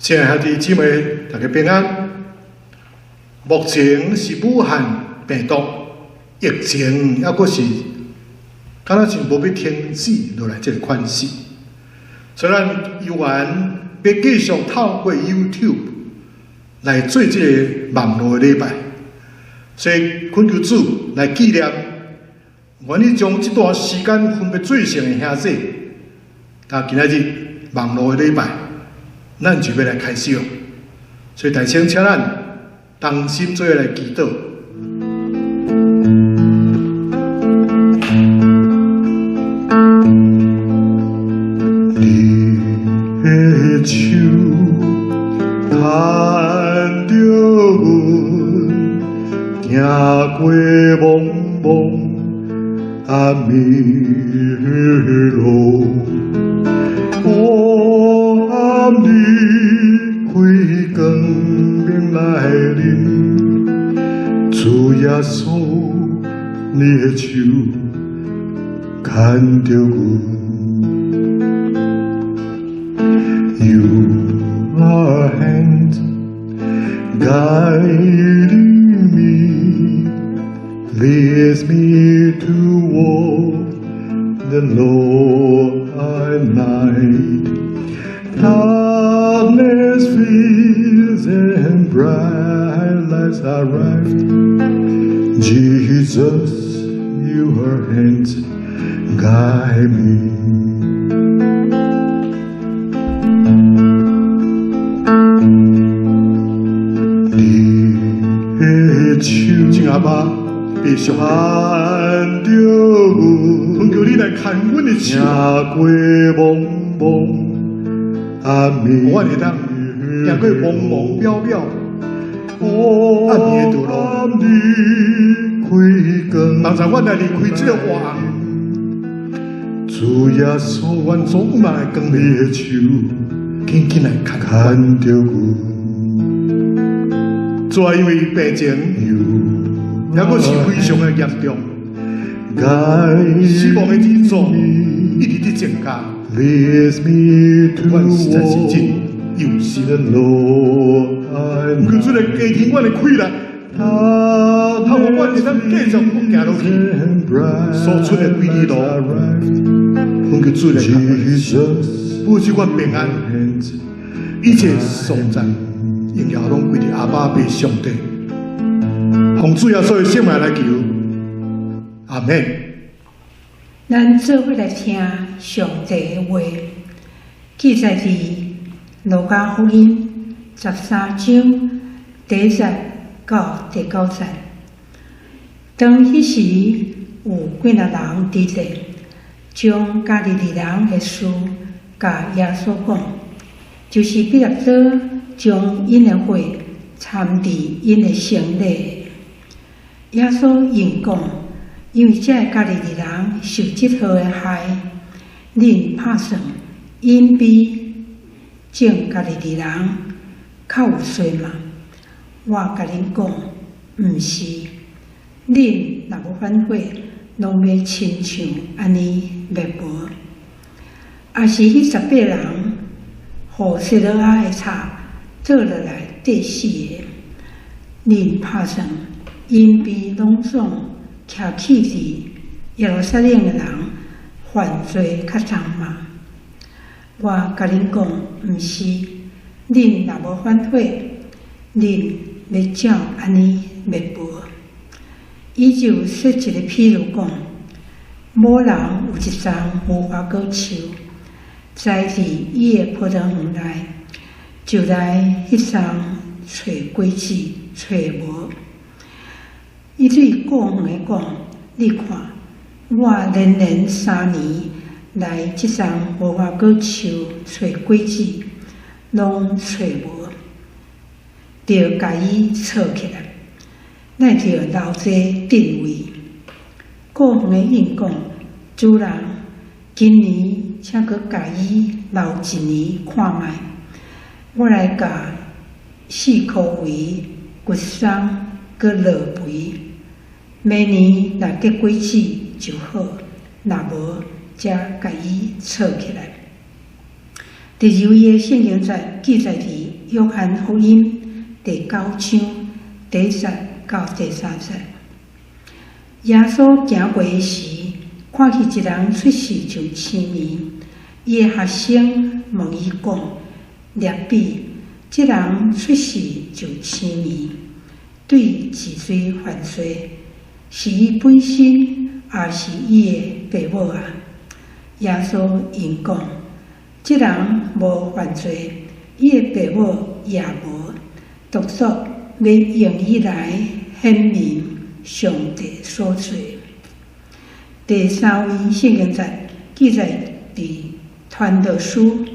親愛兄弟姊妹，大家平安。目前是武漢病毒疫情，猶閣是敢若像無欲停止落來這个款式。所以咱猶原欲繼續透過 YouTube 來做這个網路的禮拜。所以懇求主來紀念，願意將這段時間分別做聖的兄弟，啊，今仔日網路的禮拜，咱就欲來開始囉。所以大聲請咱同心做伙來祈禱。你的手牽著阮，行過茫茫暗暝路，黑暗裡開光明來臨，主耶穌，你的手牽著阮。Your hand guiding me, leads me toward the Lord night. Darkness flees and bright lights arrive. Jesus, your hand guide me. 你的手親阿爸，父上帝，牽著阮，懇求你來牽阮的手，行過茫茫暗暝予阮會當行過茫茫渺渺暗暝的道路，暗裡開光幫助阮來離開這個黑暗，主耶穌，願所有人的光你明，的手緊緊來牽阮。牽著阮。主啊，因為病情猶閣是非常的嚴重，死亡的人數一直佇增加， Leads me 阮實在是真 toward 憂心。 the Lord. 求主來加添阮的氣力，透過阮會當繼續行落去，所出的幾里路，懇求主來牽阮，保守阮平安，一切頌讚榮耀攏歸佇阿爸父上帝。奉主耶穌的聖名來求，阿們。咱做伙來聽上帝的話，記載佇路加福音13章第1節到第9節。當彼時有幾若人佇咧，將加利利人的事共耶穌講，就是彼拉多將𪜶的血摻佇𪜶的牲禮。耶穌應講：因為這个加利利人受這號的害，恁拍算𪜶比眾加利利人較有罪嗎？我共恁講，毋是。恁若無反悔，攏欲親像按呢滅無。抑是彼18人，予西羅亞的槽倒落來硩死的，恁拍算𪜶比攏總徛起佇耶路撒冷的人犯罪較重嗎？我共恁講，毋是。恁若無反悔，恁欲照按呢滅無。伊就設一个譬喻講：某人有一叢無花果樹，栽佇伊的葡萄園內，就來彼叢揣果子，揣無。伊對顧園的講：你看，我連連3年來這叢無花果樹揣果子，攏揣無，著共伊鑿起來，咱著留這鎮位。顧園的應講：主人，今年請閣共伊留一年看覓，我來共四箍圍掘鬆閣落肥，明年若結果子就好，若無才共伊鑿起來。第二位的聖經節記載佇約翰福音第九章第一節到第三節。耶穌行過的時，看見一人出世就青盲，伊的學生問伊講：拉比，這人出世就青盲，對是誰犯罪？是伊本身，抑是伊的爸母啊？耶穌應講：這人無犯罪，伊的爸母也無，獨獨欲用伊來顯明上帝所做。第三位聖經節記載佇傳道書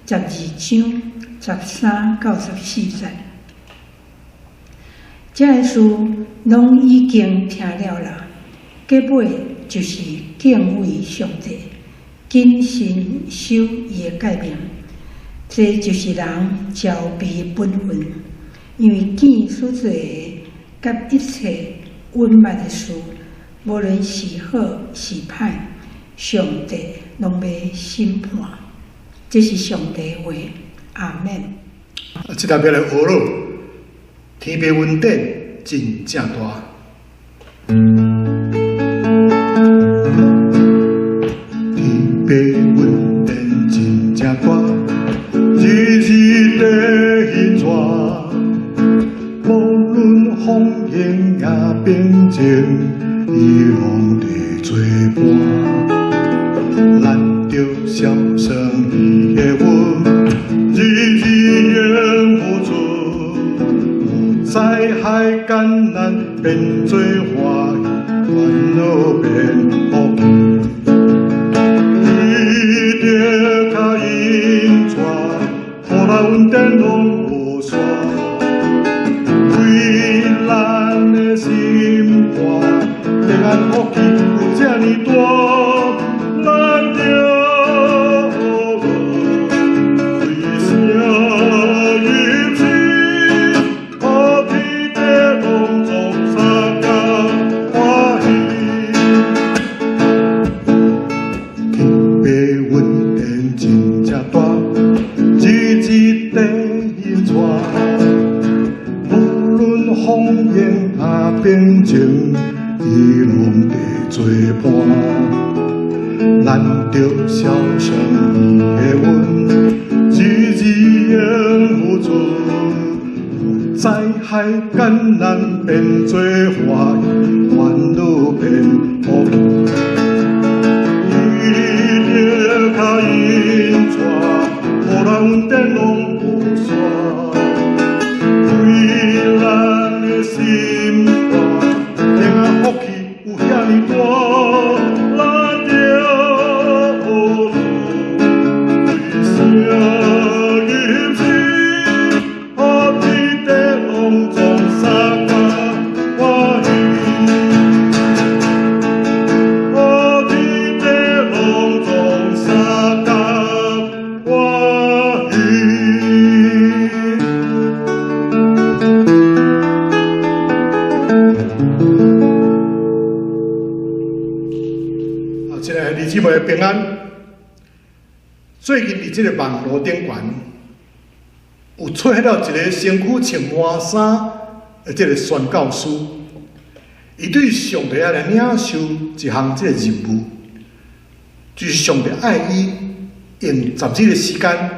12章13到14節。這个事攏已經聽了啦，結尾就是敬畏上帝，謹慎守伊的誡命，這就是人澆備的本分。因為見所做的佮一切隱密的事，無論是好是歹，上帝攏欲審判。這是上帝的話，阿們。啊，這禮拜來學咯，天父恩典真正大。天父恩典真正大，日日地引帶，無論風雨也平靜，伊攏佇做伴。咱著相信伊的話，日日永付出，災害艱難變做歡喜，煩惱變福氣。伊著跤引帶，予咱恩典攏無煞，為咱的心肝，平安福氣有這呢大。咱著為啥入心，予天地攏總相共歡喜。天父恩典真正大，日日地引帶，無論風雨也平靜，伊攏佇做伴。咱著相信伊的恩，日日永付出，災害艱難變做歡喜，煩惱變福氣。伊著跤引帶，予咱恩典攏無煞，為咱的心肝，平安福氣有遐呢大。咱著為啥入心，予天地攏總相共歡喜，予天地攏總相共歡喜。啊，親愛的弟兄姊妹平安。最近佇這個網路頂懸，有出現了一个身軀穿麻衫的這个宣教師，伊對上帝來領受一項這个任務，就是上帝愛伊用10日的時間，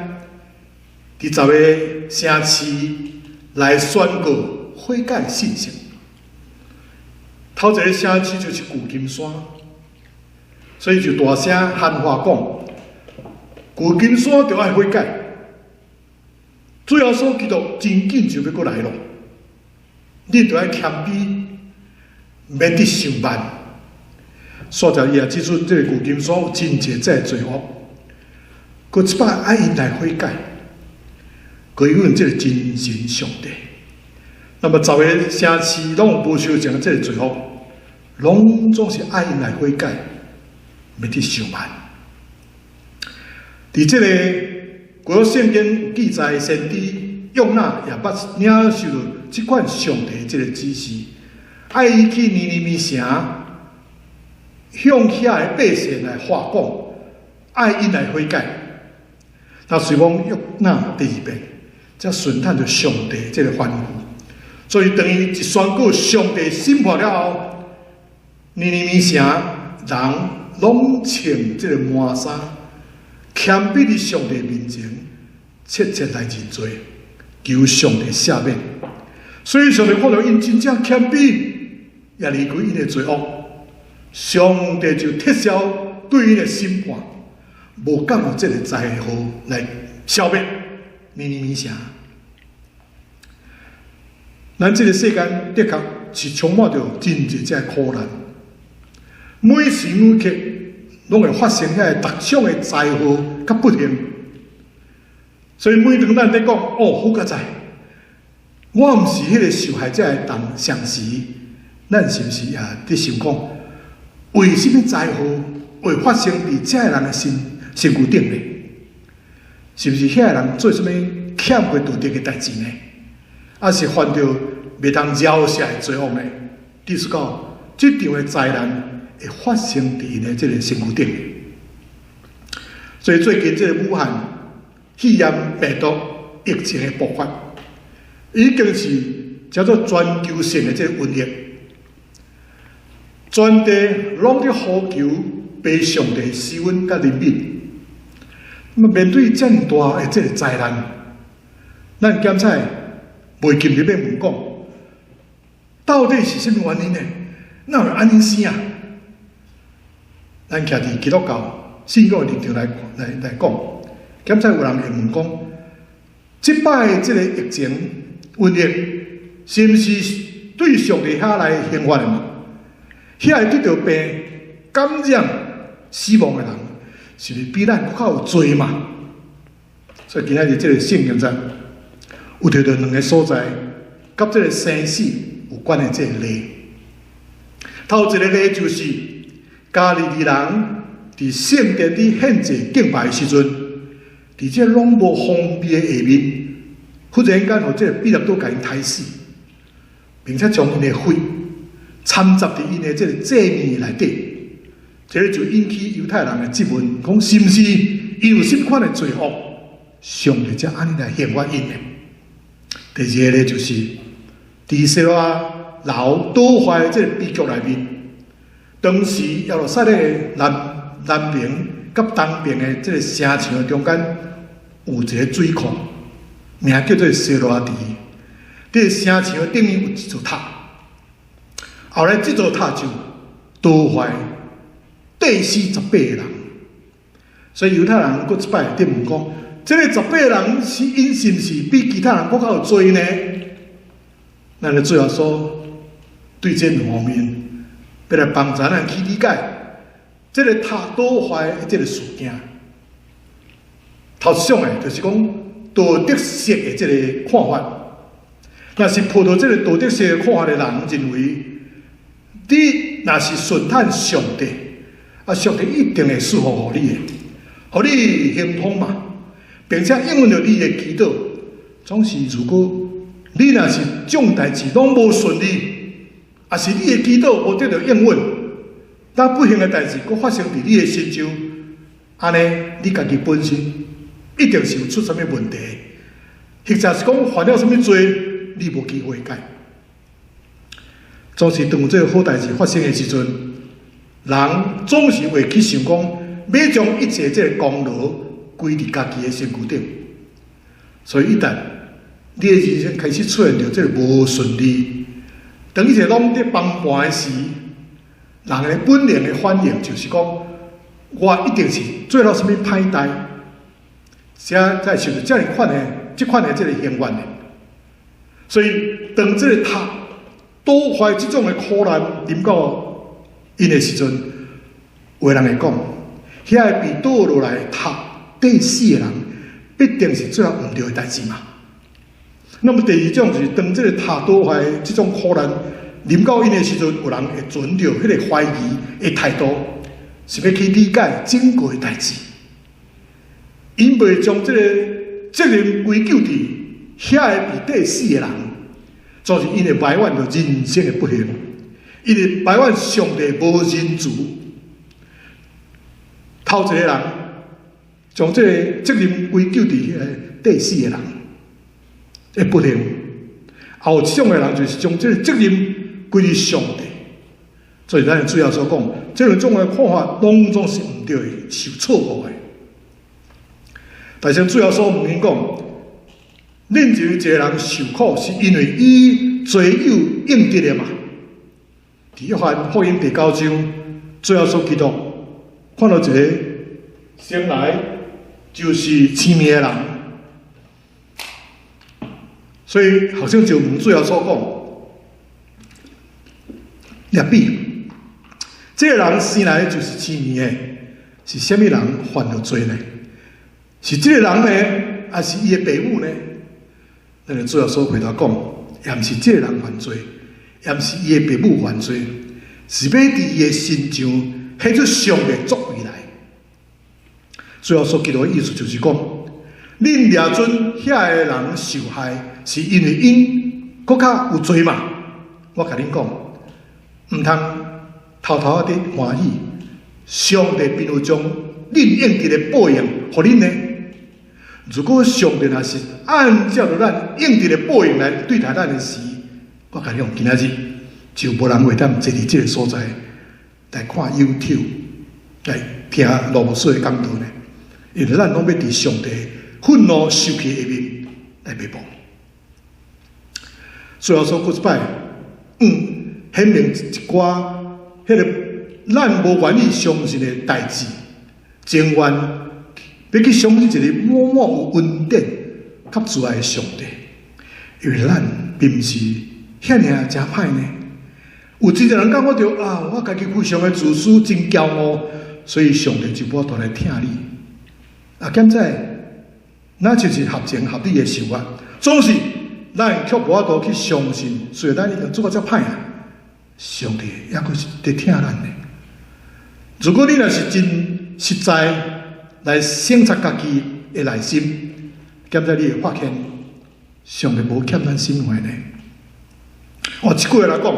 佇10个城市來宣告悔改信息。頭一个城市就是舊金山，所以就大聲喊話講：舊金山著愛悔改，主耶穌基督真緊就欲閣來咯，你著愛謙卑，免得傷慢。煞就伊也指出，這个舊金山有真濟這个罪惡，閣這擺愛𪜶來悔改，歸向這个真神上帝。那麼10个城市攏有無相仝這个罪惡，攏總是愛𪜶來悔改，免得傷慢。佇這个舊約聖經記載，先知約拿也捌領受著這款上帝這个指示，愛伊去尼尼微城，向遐个百姓來話講，愛𪜶來悔改。那隨講約拿第二遍，才順趁著上帝這个吩咐。所以當伊一宣告上帝審判了後，尼尼微城人攏穿這个麻衫，謙卑佇上帝面前，切切來認罪，求上帝赦免。所以上帝看著𪜶真正謙卑，也離開𪜶的罪惡，上帝就撤銷對𪜶的審判，無降予這个災禍來消滅尼尼微城。咱這个世間的確是充滿著真濟這个苦難，每時每刻攏會發生遐個各種的災禍佮不幸。所以每當咱咧講哦，好佳哉，我毋是彼个受害者的當相時，咱是毋是也佇想講，為啥物災禍會發生佇這个人的身軀頂呢？是毋是遐个人做啥物欠過道德的代誌呢？抑是犯著袂通饒赦的罪惡呢？意思講，這場的災難會發生佇𪜶的這个身軀頂。所以最近這个武漢肺炎病毒疫情的爆發，已經是叫做全球性的這个瘟疫，全地攏佇呼求父上帝施恩佮憐憫。那麼面對遮爾大的這个災難，咱檢採袂禁著欲問講，到底是啥物原因呢？哪會按呢生啊？咱徛佇基督教信仰的立場來講，檢採有人會問講，這擺這个疫情瘟疫，是毋是對上帝遐來刑罰的嘛？遐个得著病、感染、死亡的人，是毋是比咱閣較有罪嘛？所以今仔日這个聖經節有提著兩个所在，佮這个生死有關的這个例。頭一个例就是加利利人佇聖殿裡獻祭敬拜的時陣，佇這攏無防備的下面，忽然間予這个比拉多共𪜶刣死，並且將𪜶的血摻雜佇𪜶的這个祭物內底，這个就引起猶太人的質問，講是毋是伊有啥物款的罪惡，上帝才按呢來刑罰𪜶的？第二个咧，就是佇西羅亞樓倒壞這个悲劇內面，當時耶路撒冷的南邊佮東邊的這个城牆中間有一个水庫，名叫做西羅亞池。佇城牆頂面有一座塔，後來這座塔就倒壞，硩死十八个人。所以猶太人閣一擺佇問講：這个十八个人是𪜶是毋是比其他人閣較有罪呢？咱的主耶穌對這兩方面，欲來幫助咱去理解這个塔倒壞的這个事件。頭一種的，就是講道德式的這个看法。若是抱著這个道德式的看法的人，認為你若是順趁上帝，啊，上帝一定會賜福予你的，予你亨通嘛，並且應允著你的祈禱。總是如果你若是眾代誌攏無順利，抑是你的祈禱無得著應允，那不幸的代誌閣發生佇你的身上，按呢，你家己本身一定是有出啥物問題，或者是講犯了啥物罪，你無機會改。總是當有這个好代誌發生的時陣，人總是會去想講，欲將一切這个功勞歸佇家己的身軀頂。所以一旦你的人生開始出現著這个無順利，當一切攏佇崩盤的時，人的本能的反應就是講，我一定是做了啥物歹代，才才會受到這爾款的、這款的這个刑罰的。所以，當這个塔倒壞這種的苦難臨到𪜶的時陣，有的人會講，遐个被倒落來塔底死的人，必定是做了毋對的代誌嘛。那麼第二種就是當這个塔倒壞這種苦難臨到𪜶的時陣，有人會存著彼個懷疑的態度，是欲去理解整個的代誌，𪜶袂將這个責任歸咎佇遐个被釘死的人，就是𪜶會埋怨著人生的不幸，𪜶會埋怨上帝無仁慈。頭一个人將這個責任歸咎佇彼个釘死的人的不幸，後一種的人就是將這個責任歸佇上帝。所以咱主耶穌講，這兩種的看法攏總是毋對的，是有錯誤的。但是主耶穌問𪜶講，恁認為一个人受苦是因為伊罪有應得的嘛？佇約翰福音第九章，主耶穌基督看到一个生來就是青盲的人，所以學生就問主耶穌講：拉比，這个人生來就是青盲的，是啥物人犯了罪呢？是這個人呢，還是伊的爸母呢？咱的主耶穌回答講：也毋是這個人犯罪，也毋是伊的爸母犯罪，是欲佇伊的身上顯出上帝作為來。主耶穌基督的意思就是講，恁掠準遐个人受害，是因為𪜶閣較有罪嘛？我共恁講，毋通偷偷仔佇歡喜，上帝並有將恁應得的報應予恁呢。如果上帝若是按照著咱應得的報應來對待咱的時，我共你講，今仔日就無人會當坐佇這个所在來看 YouTube，來聽羅牧師的講道呢。因為咱攏欲佇上帝憤怒受氣的面來被報。最後說閣一擺，顯明一寡彼个咱無願意相信的代誌，情願欲去相信一個滿滿有恩典、佮慈愛的上帝，因為咱並毋是遐爾仔誠歹呢。有真濟人感覺著啊，我家己非常的自私，真驕傲，所以上帝就無法度來疼你。啊，敢知那就是合情合理的想法。總是咱卻無法度去相信，雖然咱已經做甲遮歹啊，上帝猶閣是佇疼咱的。如果你若是真實在來省察家己的內心，敢知你會發現上帝無欠咱心懷呢？哦，這句話來講，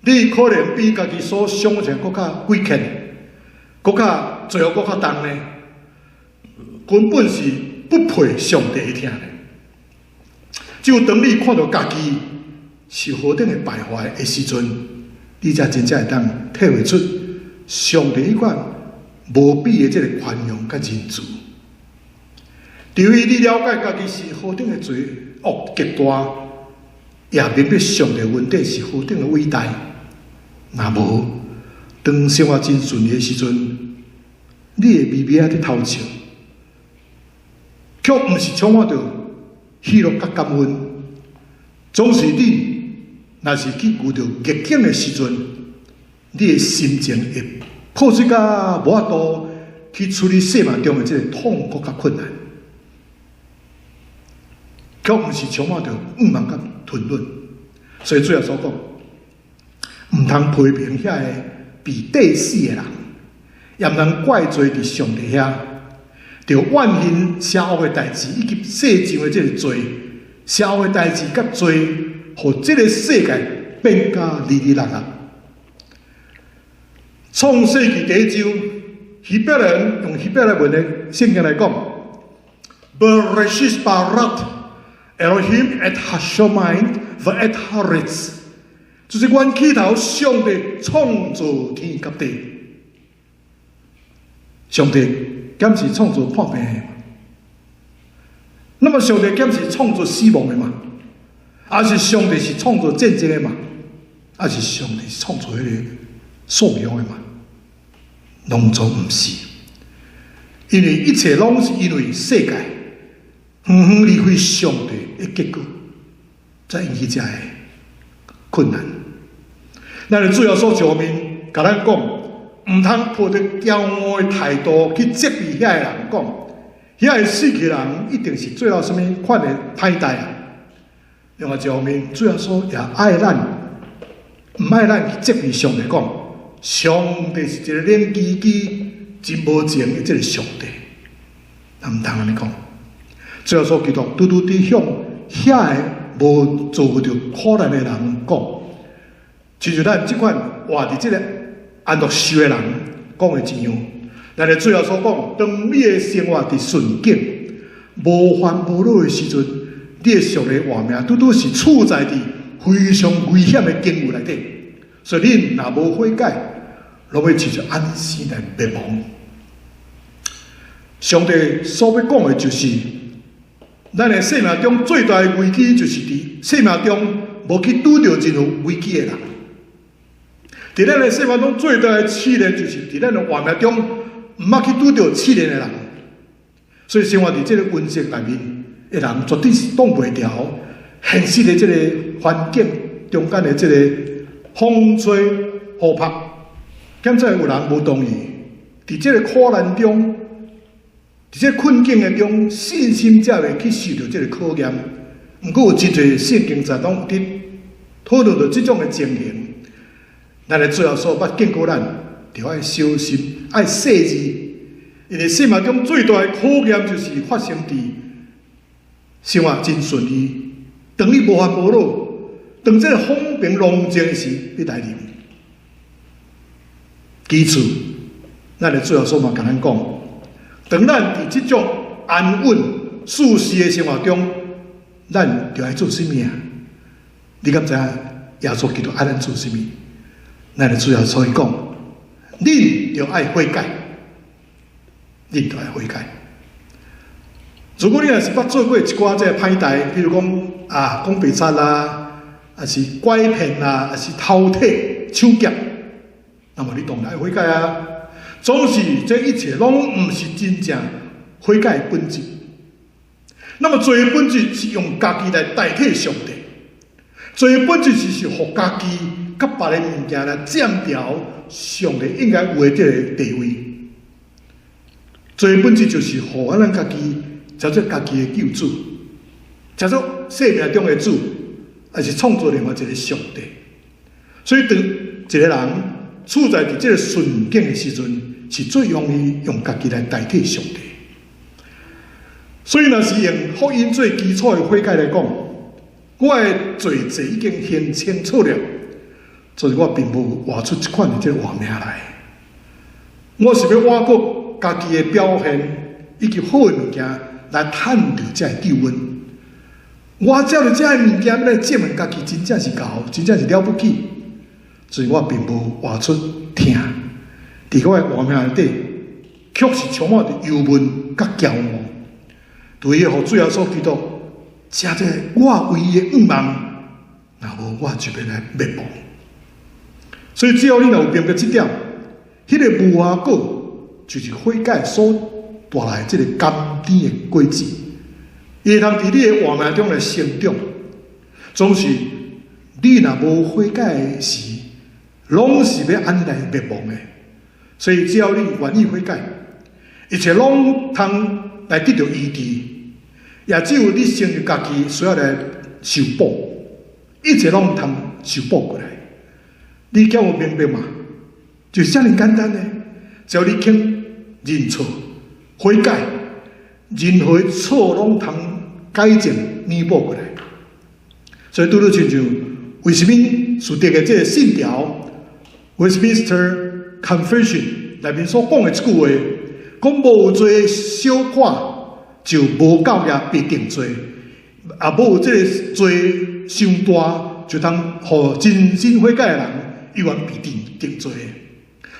你可能比家己所想象閣較詭譎，閣較罪惡閣較重呢，根本是不配上帝的疼的。只有當你看著家己是何等的敗壞的時陣，你才真正會當體會出上帝彼款無比的這个寬容佮仁慈。除非你了解家己是何等的罪惡極大，也明白上帝恩典是何等的偉大。若無，當生活真順利的時陣，你會微微仔佇偷笑，卻毋是充滿著喜樂佮感恩。總是你若是去遇著逆境的時陣，你的心情會破碎甲無法度去處理生命中的這个痛苦佮困難，卻毋是充滿著怨望佮吞忍。所以主耶穌講，毋通批評遐个被釘死的人，也毋通怪罪佇上帝遐，著怨恨邪惡的代誌以及世上的這个罪，邪惡的代誌佮罪，予這个世界變甲離離落落。創世紀第一章，希伯來人用希伯來文的聖經來講，Bereshit bara Elohim et hashamayim ve'et haaretz，就是原起頭上帝創造天佮地，上帝敢是創造破病的嘛？那麼上帝敢是創造死亡的嘛？還是上帝是創造戰爭的嘛？還是上帝是創造彼个數量的嘛？攏總毋是，因為一切攏是因為世界遠遠離開上帝的結果，才引起這个困難。咱的主耶穌上面共咱講，毋通抱著驕傲的態度去責備遐个人講，遐个死去人一定是做了啥物款的歹代啊！另外一方面，主耶穌也愛咱，毋愛咱去責備上帝講，上帝是一个冷吱吱、真無情的這个上帝，咱毋通按呢講。主耶穌基督拄拄佇向遐个無遭著苦難的人講，親像咱這款活佇這个安樂壽的人講的一樣。咱的主耶穌講，當你的生活佇順境、無煩無惱的時陣，你的屬靈活命拄拄是處在佇非常危險的境遇內底，所以恁若無悔改，攏欲親像按呢生來滅亡。上帝所欲講的就是，咱的生命中最大的危機，就是佇生命中無去拄著任何危機的人。佇咱的生命中最大的試煉，就是佇咱的活命中毋捌去拄著試煉的人。所以生活佇這个溫室內面的人，絕對是擋袂牢現實的這个環境中間的這个風吹雨拍。現在有人無同意，佇這个苦難中，佇這个困境的中，信心才會去受著這个考驗。毋過有真濟聖經在攏佇討論著這種的情形。咱的主耶穌捌警告咱，著愛小心，愛細膩。因為生命中最大的考驗，就是發生佇生活真順利，當你無煩無惱，當這个風平浪靜時，欲來臨。其次，咱的主耶穌嘛共咱講，當咱佇這種安穩、舒適的生活中，咱著愛做啥物啊？你敢知影耶穌基督愛咱做啥物？咱的主耶穌伊講，恁著愛悔改，恁著愛悔改。如果你若是捌做過一寡這个歹代，比如講啊，講白賊啦，抑是拐騙啦，抑是偷提、搶劫，那麼你當然愛悔改啊。總是這一切攏毋是真正悔改的本質。那麼罪的本質是用家己來代替上帝，罪的本質是予家己佮別的物件來佔掉上帝應該有的這个地位。罪的本質就是予咱家己成做家己的救主，成做生命中的主，抑是創造另外一个上帝。所以當一个人處在佇這个順境的時陣，是最容易用家己來代替上帝。所以，若是用福音最基礎的悔改來講，我的罪債已經還清楚了，所以我並無活出這款的這个活命來。我是欲倚靠家己的表現以及好的物件來趁著這个救恩。我照著這个物件來證明家己真正是𠢕，真正是了不起，所以我並無活出疼。佇我的活命內底，卻是充滿著憂悶佮驕傲。對予主耶穌基督，成這我唯一的願望，若無我就欲來滅亡。所以只要你若有明白這點，彼个無花果就是悔改所帶來這个甘甜的果子，伊會通佇你的活命中來成長。總是你若無悔改的時，攏是欲按呢來滅亡的。所以只要你願意悔改，一切攏通來得著醫治，也只有你承認家己需要來修補，一切攏通修補過來。你敢有明白嗎？就是遮爾簡單的，只要你肯認錯、悔改，任何錯攏通改正、彌補過來。所以拄拄親像威斯敏斯特的這个信條，Westminster Confession 內面所講的這句話，講無罪小可就無夠額被定罪，也無這个罪傷大，就通予真心悔改的人猶原被定罪。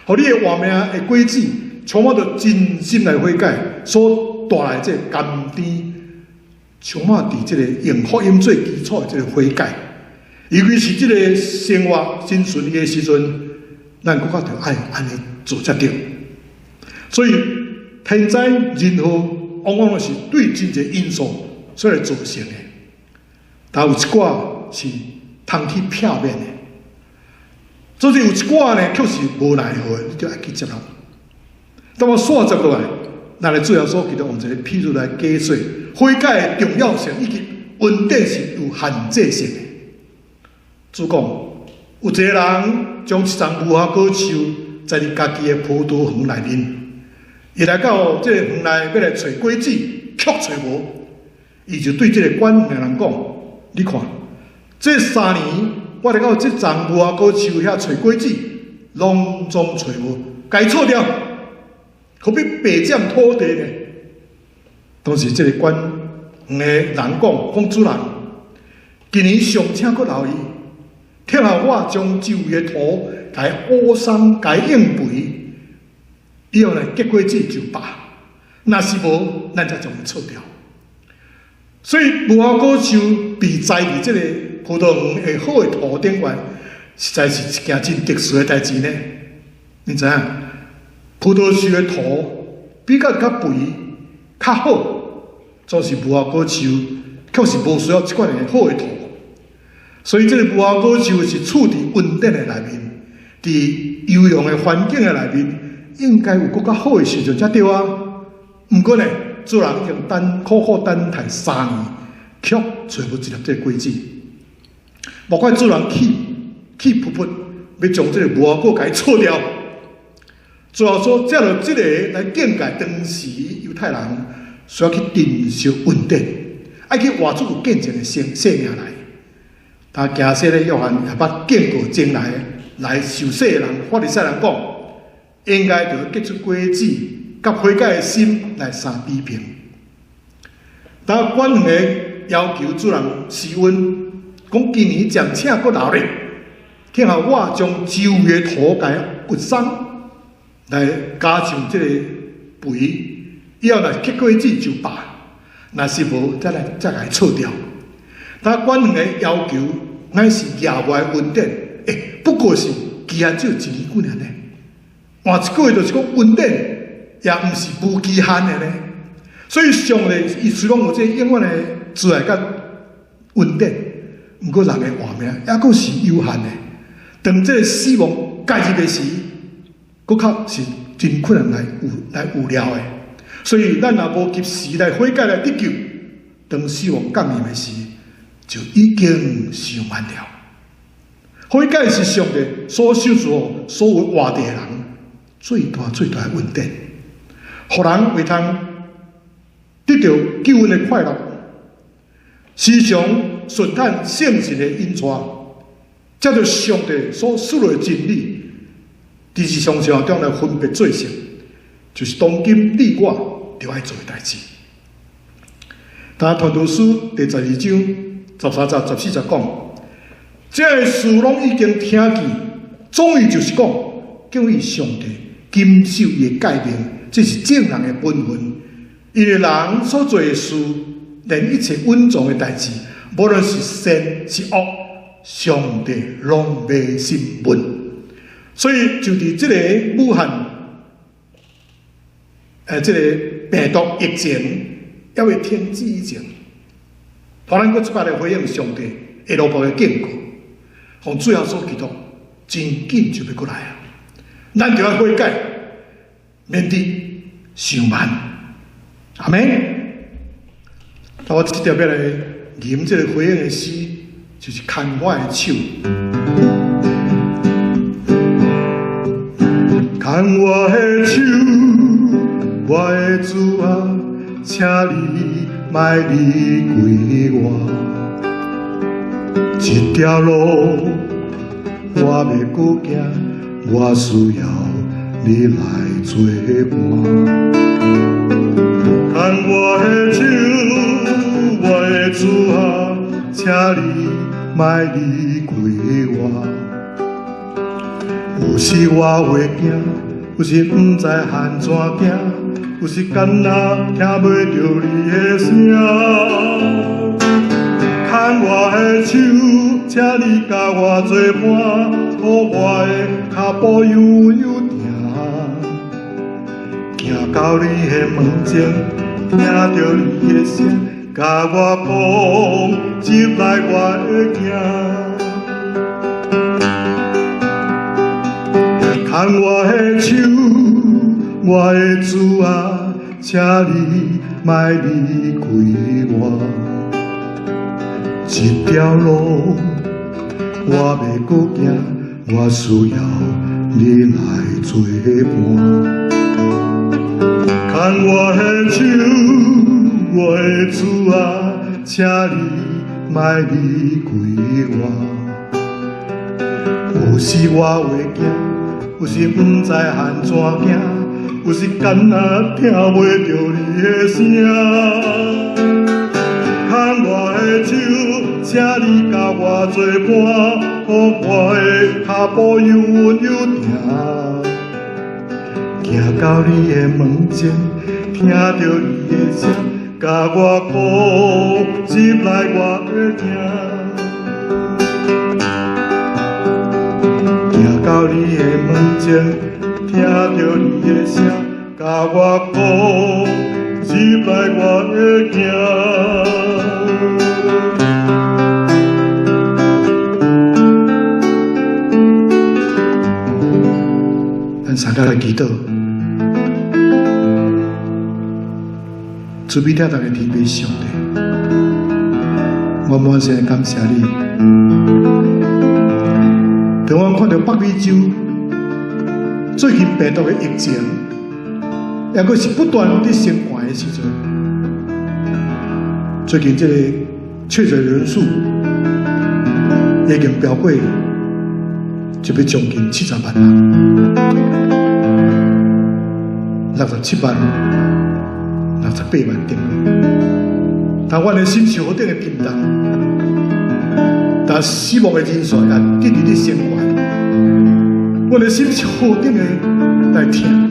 予你的活命的果子，充滿著真心來悔改所帶來這个甘甜，充滿佇這个用福音做基礎的這个悔改，尤其是這个生活真順利的時陣，咱閣較著愛按呢做才對。所以天災人禍往往攏是對真濟因素所來造成的。但有一寡是通去避免的，所以有一寡呢，卻是無奈何的，你就愛去接納。當我煞接落來，咱來主耶穌基督用一個譬喻來解說悔改的重要性，以及恩典是有限制性的。主講，有一個人將一叢無花果樹栽佇家己的葡萄園內面，伊來到這個園內欲來揣果子，卻揣無，伊就對這個管園的人講：你看，這3年我來到這叢無花果樹遐揣果子，攏總揣無，共伊鋤掉，何必白佔土地呢？當時這個管園的人講：講主人，今年尚請閣留伊，聽候我將周圍的土共伊挖鬆、共伊應肥，以後若結果子就罷，若是無，咱才將伊鋤掉。所以無花果樹被栽佇這個葡萄園的好的土頂懸，實在是一件真特殊的代誌呢。你知影？葡萄樹的土比較較肥、較好，總是無花果樹確實無需要這款的好的土。所以這個無花果樹是處佇恩典的內面，佇優良的環境的內面，應該有閣較好的收成才對啊。毋過呢，主人已經等苦苦等待3年，卻揣無一粒這個果子。莫怪主人氣氣噗噗，欲將這個無花果共伊鋤掉。主耶穌藉著這個來警戒當時猶太人需要去珍惜恩典，愛去活出有見證的生命來。但行洗禮約翰也捌警告前來來受洗的人，法利賽人講，應該著結出果子，佮悔改的心來相比拼。當管園的要求主人施恩，講今年暫且閣留咧，聽候我將周圍的土共伊挖鬆，來加上這個肥，以後若結果子就罷，若是無，再來再共伊鋤掉。但管園的要求乃是額外恩典，不過是期限只有一年幾年呢。換一句話就是講，恩典也毋是無期限的呢。所以上帝伊雖講有這永遠的慈愛佮恩典，毋過人的活命抑閣是有限的。當這個死亡介入的時，閣較是真困難來預料的。所以咱若無及時來悔改來得救，當死亡降臨的時，就已經傷晚了。悔改是上帝所賞賜予所有活著的人最大最大的恩典，予人會通得著救恩的快樂，時常順探聖神的引帶，藉著上帝所賜落的真理，佇日常生活中來分別做聖，就是當今你我著愛做的代誌。但傳道書第12章13節、14節講，這个事攏已經聽見，總意就是講，敬畏上帝，謹守伊的誡命，這是眾人的本分。因為人所做的事，連一切隱藏的代誌，無論是善是惡，上帝攏欲審問。所以就佇這个武漢，這个病毒疫情猶未停止以前，予咱閣一擺來回應上帝下落步的警告，奉主耶穌基督真緊就欲閣來啊！咱就愛悔改，免得傷慢。阿們。那我這條欲來吟這个回應的詩，就是牽我的手。牽我的手，我的主啊，請你莫離開我。這條路我欲閣行，我需要你來作伴。牽我的手，我的主啊，請你莫離開我。有時我會驚，有時毋知按怎行，有時敢若聽袂著你的聲。牽我的手，請你佮我作伴，予我的跤步悠悠行。行到你的門前，聽著你的聲，共我講，入來我的行。牽我的手，我的主啊，請你莫離開我。這條路我欲閣行，我需要你來做伴。牽我的手，我的主啊，請你莫離開我。有時我會驚，有時毋知按怎行，有時敢若聽袂著你的聲。牽我的手，請你佮我做伴，予我的跤步又穩又定。行到你的門前，聽著你的聲，共我講，入來我的行。行到你的門前，聽著你的聲，共我講，入來我的行。咱三个來祈禱，慈悲疼咱的天父上帝，我滿心感謝你。當我看著北美洲最近病毒的疫情，猶閣是不斷佇升懸的時陣，最近這個確診人數已經飆過，就欲將近70萬人，67萬、68萬頂。但阮的心是何等的沉重，但死亡的人數也直直咧升懸。阮的心是何等的來疼，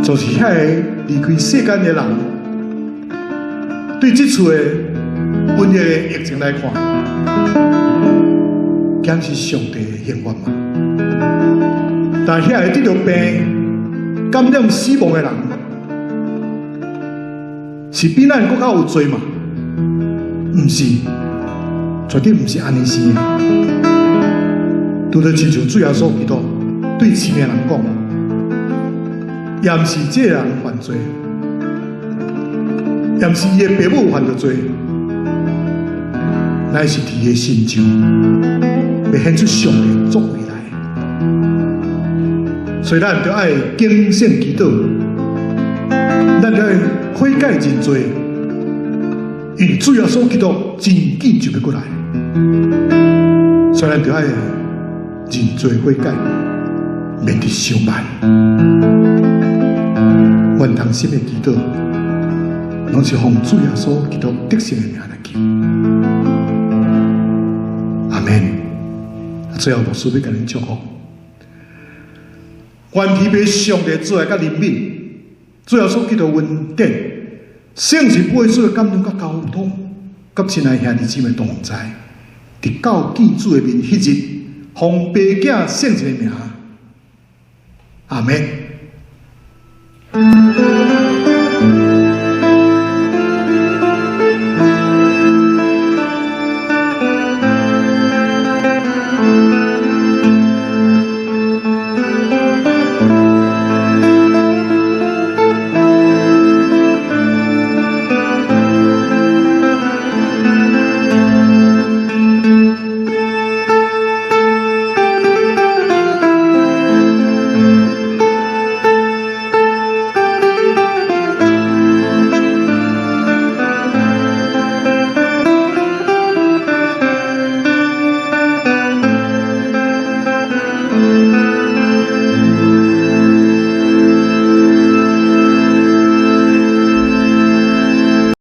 就是遐个離開世間的人，對這次的瘟疫的疫情來看，敢是上帝的刑罰嗎？但遐个得著病、感染死亡的人，是比咱閣較有罪嗎？毋是，絕對毋是按呢生的。拄著親像主耶穌基督對痴迷人講，也毋是這個人犯罪，也毋是伊的爸母犯著罪，乃是佇伊的身上欲顯出上帝作為來。所以咱著愛警醒祈禱，咱著愛悔改認罪，因為主耶穌基督真緊就欲過來，所以咱著愛認罪悔改，免得傷慢。阮同心的祈禱，攏是奉主耶穌基督得勝的名來求。阿們。最後，牧師欲共恁祝福。願天父上帝慈愛佮憐憫，主耶穌基督恩典，聖神保惠師的感動佮交通，佮親愛兄弟姊妹同在，直到見主的面彼日，奉父子聖神的名，阿們。